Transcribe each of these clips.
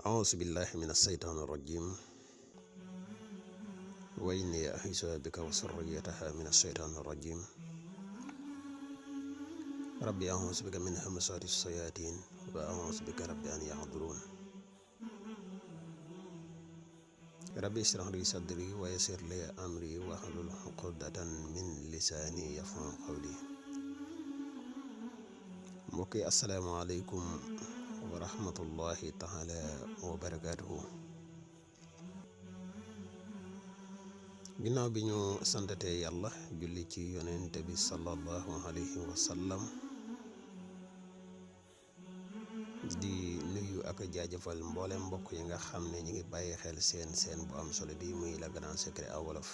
أعوذ بالله من الشيطان الرجيم وإني أعيذها بك وذريتها من الشيطان الرجيم ربي أعوذ بك من همزات الشياطين وأعوذ بك ربي أن يحضرون ربي اشرح لي صدري ويسر لي أمري واحلل عقدة من لساني يفقهوا قولي. mbokki asalaamaaleykum wa rahmatullahi taala wa barakaatuhu. ginnaaw bi ñu santatee yàlla julli ci yonent bi sallallahu alayhi wa sallam di nuyu ak jaajëfal mboolem mbokk yi nga xam ne ñi ngi bàyyi xel seen bu am solo bi muy Le Grand Secret en wolof.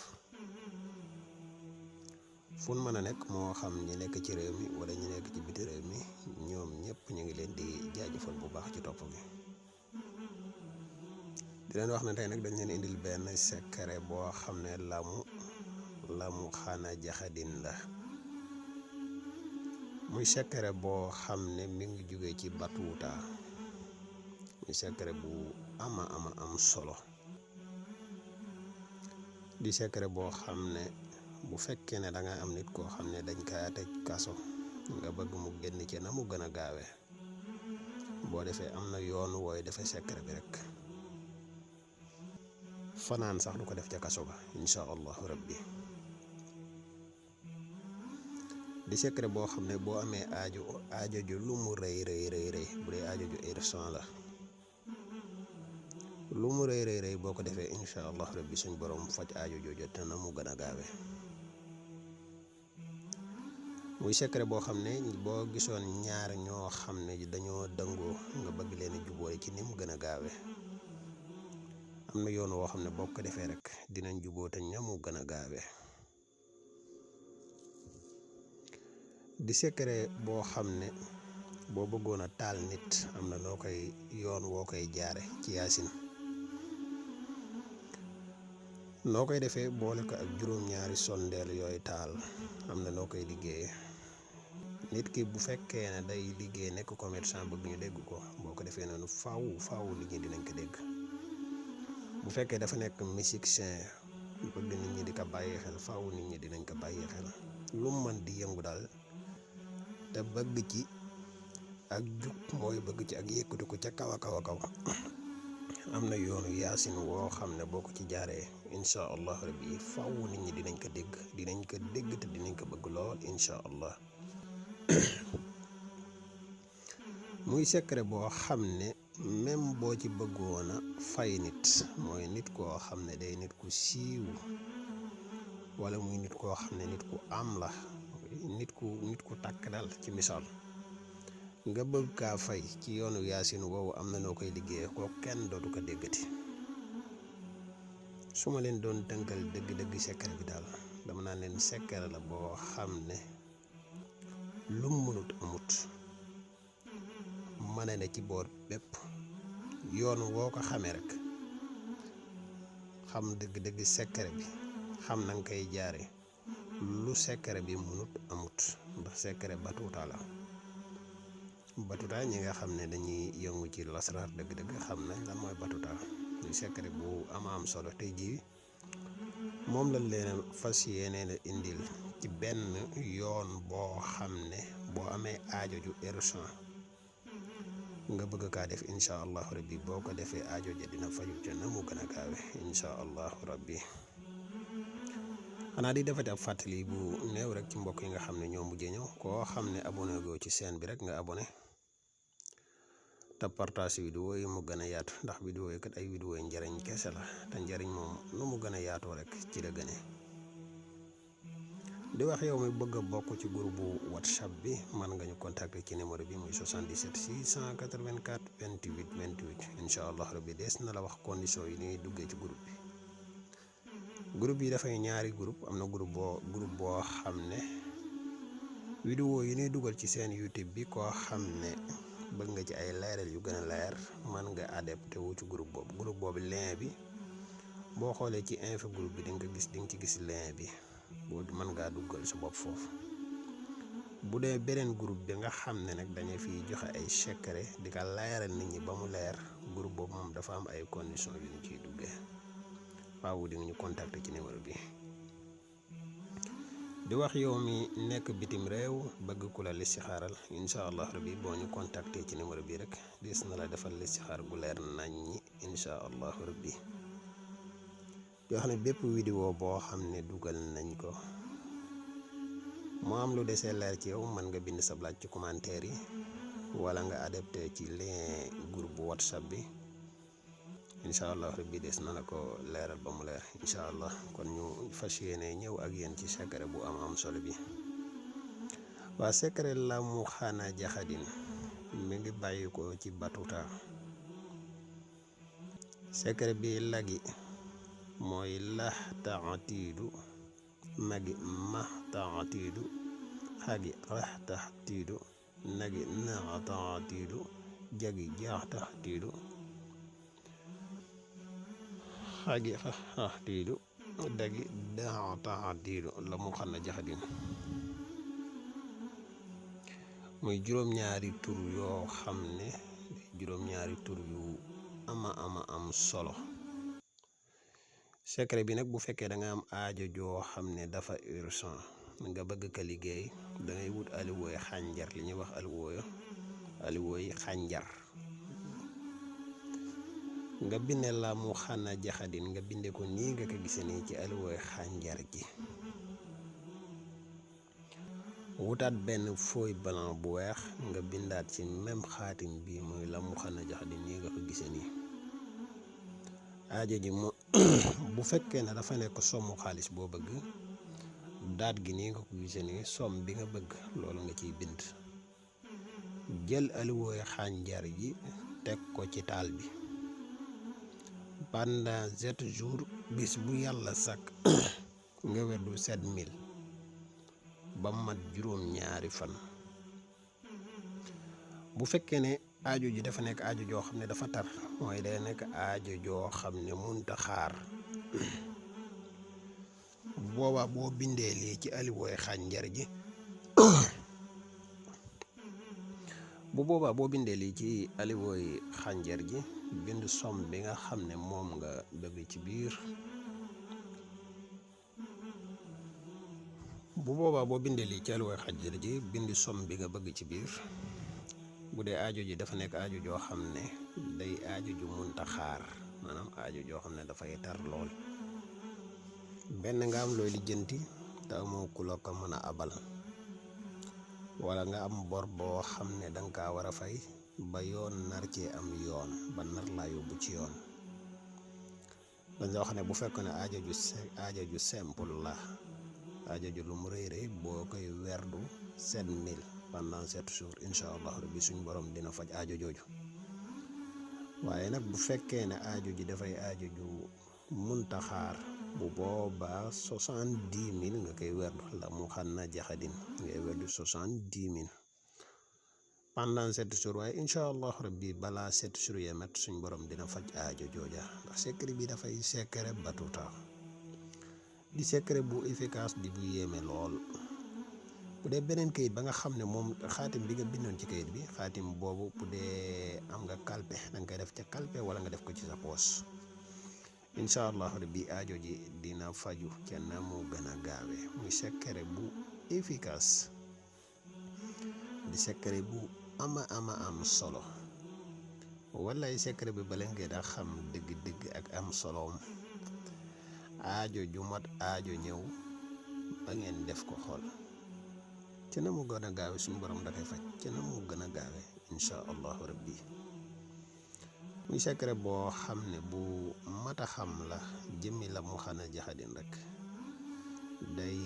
fun mën a nekk moo xam ñi nekk ci réew mi wala ñi nekk ci biti réew mi ñoom ñëpp ñu ngi leen di jaajëfal bu baax ci topp gi. di leen wax ne tey nag dañ leen indil benn secret boo xam ne lamu xaana jaxadin la. muy secret boo xam ne mi ngi jóge ci batuuta. muy secret bu am solo. di secret boo xam ne bu fekkee ne da nga am nit koo xam ne dañ kaa tëj kaso nga bëgg mu génn ci na mu gën a gaawe boo defee am na yoonu wooy defee secret bi rek fanaan sax du ko def ca kaso ba insha allahu rabbi. di secret boo xam ne boo amee aajo ju lu mu rëy bu dee aajo ju urgent la lu mu rëy boo ko defee insha allahu rabbi suñ borom faj aajo jooju te na mu gën a gaawe. muy secret boo xam ne boo gisoon ñaar ñoo xam ne dañoo dëngoo nga bëgg leen a jubóole ci ni mu gën a gaawe am na yoon woo xam ne boo ko defee rek dinañ juboo te ña mu gën a gaawe. di secret boo xam ne boo bëggoon a taal nit am na noo koy yoon woo koy jaare ci yaasin noo koy defee boole ko ak juróom-ñaari sondeel yooyu taal am na noo koy liggéeyee. nit ki bu fekkee ne day liggéey nekk commerçant bëgg ñu dégg ko boo ko defee noonu faaw nit ñi dinañ ko dégg. bu fekkee dafa nekk musicien bëgg nit ñi di ko bàyyi xel faaw nit ñi dinañ ko bàyyi xel. lu mu mën di yëngu daal te bëgg ci ak jug mooy bëgg ci ak yëkkatu ko ca kaw a kaw am na yoonu yaasin woo xam ne boo ko ci jaaree insha allah rabbi faaw nit ñi dinañ ko dégg te dinañ ko bëgg lool insha allah. muy secret boo xam ne même boo ci bëggoon a fay nit mooy nit koo xam ne day nit ku siiw wala muy nit koo xam ne nit ku am la nit ku takk dal ci misaal nga bëgg kaa fay ci yoonu yaasin woowu am na noo koy liggéeyee ko kenn dootu ko déggati. su ma leen doon tënkal dëgg secret bi daal dama naan leen secret la boo xam ne lu mu mënut amut mën na ci boor bépp yoon woo ko xamee rek xam dëgg secret bi xam na nga koy jaare lu secret bi mënut amut ndax secret batuuta la. batuta ñi nga xam ne dañuy yëngu ci lasraar dëgg xam nañ lan mooy batuta. muy secret bu am solo tey jii moom lañ leen fas yéene la indil ci benn yoon boo xam ne boo amee aajo ju urgent nga bëgg kaa def insha allahu rabbi boo ko defee aajo ja dina faju ca na mu gën a gaawe insha allahu rabbi. xanaa di defati ab fàttali bu néew rek ci mbokk yi nga xam ne ñoo mujjee ñëw koo xam ne abonné goo ci chaîne bi rek nga abonné te partage vidéo yi mu gën a yaatu ndax vidéo yi kat ay vidéo yi njariñ kese la te njariñ moom nu mu gën a yaatoo rek ci la gënee. di wax yow mi bëgg a bokk ci groupe bu WhatsApp bi mën nga ñu contacter ci numéro bi muy 77 684 28 28 incha allah rabbi des na la wax condition yi ni duggee ci groupe bi. groupe yi dafay ñaari groupe am na groupe boo xam ne vidéo yi ñuy dugal ci seen YouTube bi koo xam ne bëgg nga ci ay leeral yu gën a leer mën nga adapté wu ci groupe boobu lien bi boo xoolee ci info groupe bi di nga ci gis lien bi boo mën ngaa duggal sa bopp foofu. bu dee beneen groupe bi nga xam ne nag dañu fiy joxe ay secret di ko leeral nit ñi ba mu leer groupe boobu moom dafa am ay conditions yu ñu ciy duggee waaw di nga ñu contacter ci numéro bi. di wax yow mi nekk bitim réew bëgg ku la listixaaral incha allah rabbi boo ñu contacter ci numéro bi rek des na la defal listixaar gu leer nañ ñi incha allah rabbi. di wax ne bépp vidéo boo xam ne dugal nañ ko moo am lu desee leer ci yow mën nga bind sa laaj ci commentaire yi wala nga adapté ci lien groupe bu whatsapp bi incha allah rabbi des na la ko leeral ba mu leer incha allah. kon ñu fas yéene ñëw ak yéen ci secret bu am solo bi. waa secret la mu xana jaxadin mi ngi bàyyi ko ci batuta. secret bi lagi mooy lax taatiidu magi max taatiidu xagi rax taatiidu nagi naxa taatiidu jagi jaax taatiidu xagi rax taatiidu dagi daxa taatiidu la mu xana jaxadin muy juróom-ñaari tur yoo xam ne juróom-ñaari tur yu am solo. secret bi nag bu fekkee da nga am aajo joo xam ne dafa urgent nga bëgg ka liggéey da ngay wut aliwooy xànjar li ñuy wax aliwooy xànjar nga binde la mu xana jaxadin nga binde ko nii nga ko gisee nii ci aliwooy xànjar ji. wutaat benn feuille blanc bu weex nga bindaat ci même xaatim bi mooy la mu xana jaxadin nii nga ko gisee nii. aajo ji mo bu fekkee ne dafa nekk sommu xaalis boo bëgg daat gi nii nga ko gisee nii somme bi nga bëgg loolu nga ciy bind. jël aliwooy xànjar ji teg ko ci taal bi pendant 7 jours bis bu yàlla sàkk nga werdu 7000 ba mat juróom-ñaari fan. bu fekkee ne aajo ji dafa nekk aajo joo xam ne dafa tar mooy day nekk aajo joo xam ne munta xaar boobaa boo bindee lii ci aliwooy xànjar ji bind somme bi nga xam ne moom nga bëgg ci biir. bu boobaa boo bindee lii ci aliwooy xànjar ji bind somme bi nga bëgg ci biir. bu dee aajo ji dafa nekk aajo joo xam ne day aajo ju munta xaar maanaam aajo joo xam ne dafay tar lool benn nga am looy lijjanti te amoo ku la ko mën a abal wala nga am bor boo xam ne danga kaa war a fay ba yoon nar cee am yoon ba nar laa yóbbu ci yoon. dañ la wax ne bu fekk ne aajo ju simple la aajo ju lu mu rëy boo koy werdu 7000 pendant 7 jours incha allah rabbi suñ borom dina faj aajo jooju. waaye nag bu fekkee ne aajo ji dafay aajo ju munta xaar bu boobaa 70000 nga koy werdu la mu xana jaxadin ngay werdu 70000 pendant 7 jours. waaye incha allah rabbi balaa 7 jours yee mat suñ borom dina faj aajo jooja ndax secret bi dafay secret batuta di secret bu efficace di bu yéeme lool. bu dee beneen kayit ba nga xam ne moom xaatim bi nga bindoon ci kayit bi xaatim boobu bu dee am nga kalpe da nga koy def ca kalpe wala nga def ko ci sa poos incha allah rabbi aajo ji dina faju ca na mu gën a gaawe. muy secret bu efficace di secret bu am solo wallaay secret bi bala ngeen a xam dëgg-dëgg ak am soloom aajo ju mat aajo ñëw ba ngeen def ko xool ci na mu gën a gaawe suñu borom dafay faj ci na mu gën a gaawe incha allahu rabbi. muy secret boo xam ne bu mat a xam la jëmmi la mu xana jaxadin rek day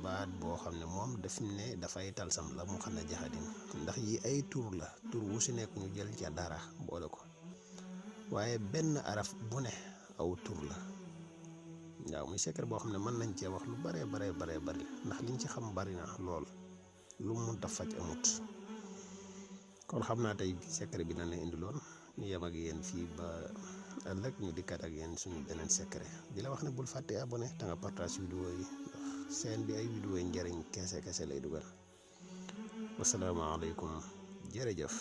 baat boo xam ne moom daf ne dafay talsam la mu xana jaxadin ndax yi ay tur la tur wu si nekk ñu jël ca dara boole ko waaye benn araf bu ne aw tur la. waaw muy secret boo xam ne mën nañ cee wax lu bare bari ndax liñ ci xam bari na lool lu munta faj amut. kon xam naa tey secret bi lan la indiloon ñu yem ak yéen fii ba ëllëg ñu dikkaat ak yéen suñu beneen secret di la wax ne bul fàtte abonné te nga partage vidéo yi ndax seen bi ay vidéo yi njëriñ kese lay dugal. wasalaamaaleykum jërëjëf.